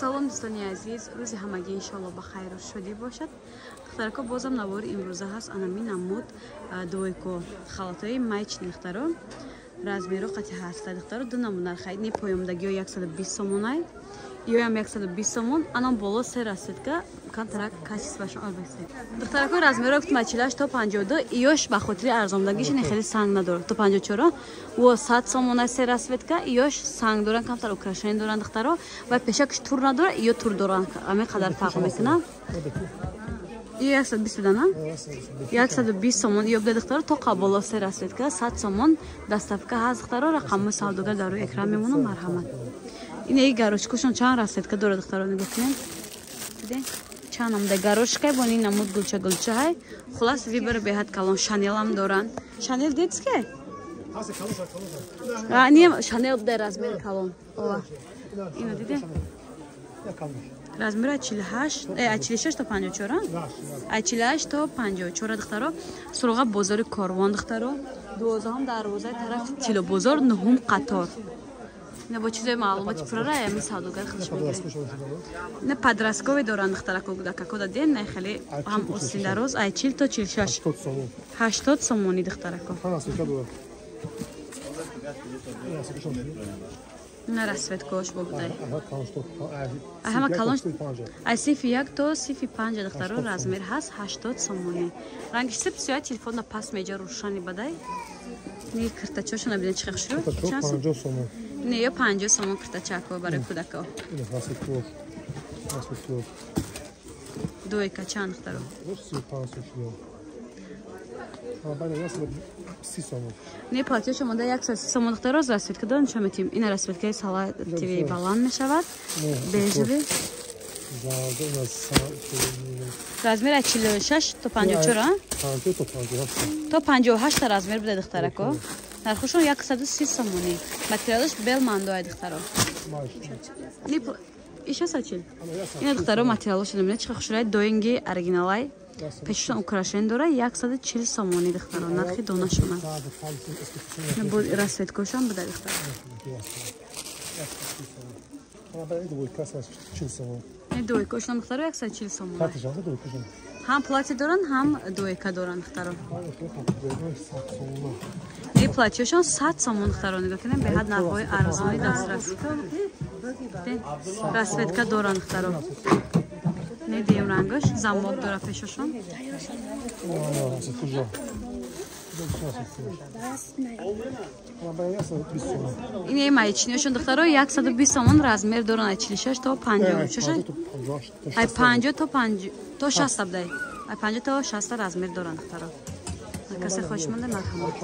Салом, дӯстони азиз, рӯзи ҳамагӣ иншоалло ба хайру шодӣ бошад. Духтарако, бозам навори имрӯза ҳаст анами намуд двойко халатҳои маечный, духтаро, размеро қати ҳаста. Духтаро, ду намуд нархай не поёмдагиё 120 сомонай, иёям 120 сомон, анам боло се расцветка, камтарак качествашон албасе. Духтарако, размеро гуфтма 48 то 52, иёш ба хотири арзондагиш не хеле санг надорад, то 54 во 100 сомонай се расцветка, иёш санг доран, камтар украшение доран, духтаро, ва пешакш тур надорад, иё тур доран, аме қадар фарқ мекунад. Иё 120 будана? 120 сомон иё буда, духтаро, то қаболо се расцветка 100 сомон, доставка ҳаст, духтаро, рақамҳои савдогар дар рӯи экран мемонам, марҳамат. Ин горошкошон чанд расцветка дорад, духтаро, нигоҳ кунед. Дидед? Чанд намуда горошкай бо ин намуд гулча гулчаҳай. Хулас, выбор беҳад калон, шанелам доранд. Шанел детский? А, не, шанел буда размери калон. Ова. Ино диде? Размери 48, 46 то 54, а? 48 то 54, духтаро. Суроға бозори Корвон, духтаро. 12-ум дарвозаи тарафи Тилобозор, нуҳум қатор. Не бо чизои маълумоти пурра ами савдогар худш мегирад. Не подростковый доранд, духтарако, кӯдакако дадем, не хеле ҳам остиндароз, ай 40 то 46. 80 сомони, духтарако. На расцветкош бо будай. Ҳама калон ай синфи 1 то синфи 5, духтаро, размер ҳаст 80 сомони. Рангиш сип сиёҳ, телефон пас меҷа рӯшани бадай. Не киртачошона бинед чӣ хушрӯ. Чанд сом? Не, ё 50 сомон киртачако барои кӯдако. Двойка чанд, духтаро? Не платьёш омода 130 сомон, духтаро, расцветка дорам, нишон метиҳем. Ина расцветкаи салативи баланд мешавад. Бежевый. Размер аз 46 то 54, а? То 58 размер буда, духтарако. Нархошон 130 сомонӣ. Материалаш белмандоай, духтаро. Не иша сачил. Ина, духтаро, материалаш намина чӣ хушрай, доинги оригиналай. Пешашон украшение дора, 140 сомонӣ, духтаро, нархи донашона. Бо расцветкошам буда, духтаро. Не двойкошон, духтаро, 140 сомон. Ҳам платье доранд, ҳам двойка доранд, духтаро. Не платьешон 100 сомон, духтаро, нигоҳ кунед, беҳад нархҳои арзони дастрас. Расцветка доранд, духтаро. Не дием рангаш, замок дора пешашон. Ин маечниёшон, духтаро, 120 сомон, размер доранд аз 46 то 56. Ай 50 то 5 то 60 будай. Ай 50 то 60 размер доранд, духтаро. Касе хоҳишманда, марҳамат.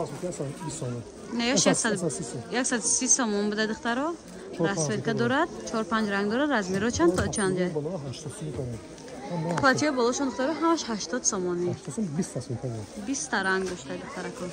Не, ё 130 сомон буда, духтаро. Расцветка дорад, 4-5 ранг дорад, размеро чанд то чанд ҷай? Платье болошон, духтаро, ҳамаш 80 сомонӣ. 20 ранг дошта, духтарако.